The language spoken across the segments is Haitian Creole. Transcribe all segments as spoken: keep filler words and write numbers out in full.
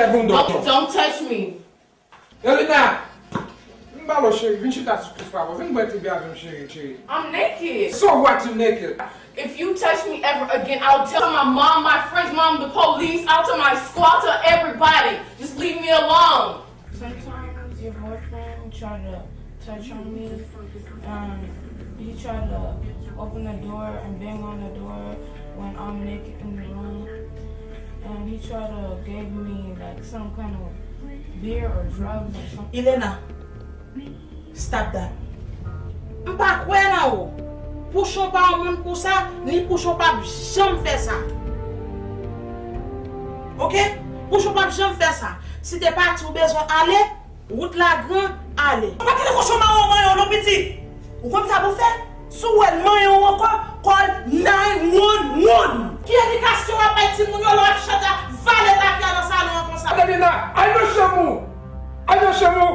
Don't, don't touch me. Elena! M ba lo cheri, vin chita sou kous papa. Vin bwè ti bè avè m cheri, cheri. I'm naked. So what, you naked? If you touch me ever again, I'll tell my mom, my friend's mom, the police, I'll tell my squad, tell everybody. Just leave me alone. Sometimes your boyfriend try to touch on me. Um, he tried to open the door and bang on the door when I'm naked in the room. And he tried to gave me like some kind of beer or drugs or something. Elena, stop that. M pa kwè nan ou. Pouchon pa yon moun pou sa, ni Pouchon p ap janm fè sa. Oke? Pouchon p ap janm fè sa. Si te pati ou bezwen ale, wout la gran, ale. Ou pa kite kochon mawon manyen w non pitit. Ou konn sa pou fè? Si w wè l manyen w ankò, call nine one one. Ki edikasyon w ap bay timoun yo lè w ap chante ap vale tafya nan salon an konsa? Adelina, al nan chanm ou! Al nan chanm ou!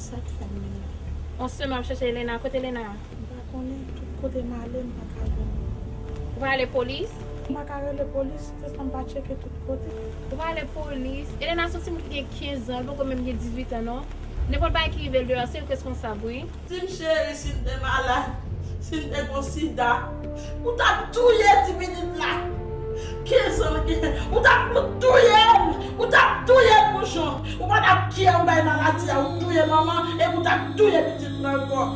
Sa k fè m menm? On semen ap chache Elena. Kote Elena? M pa konnen. Tout kote m ale, m pa ka jwenn li. Ou pa rele polis? M pa ka rele polis, se sa m pa tcheke tout kote. Ou pa rele polis? Elena se yon timoun ki gen kenz an, li poko menm gen dizuit an non. Nenpòt bagay ki rive l deyò, se ou k responsab wi. Di m cheri, si m te malad, si m te gon sida, ou t ap touye ti pitit la. Kenz an l gen, ou t ap fout touye l, ou t ap touye l Pouchon. Ou pa t ap kè ou bay maladi a, ou touye manman, epi ou t ap touye pitit la ankò.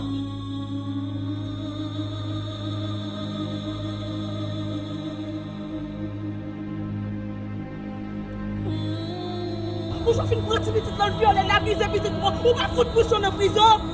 Pouchon fin pran ti pitit lan, l vyole l, l abize pitit mwen. Ou pa fout Pouchon nan prizon?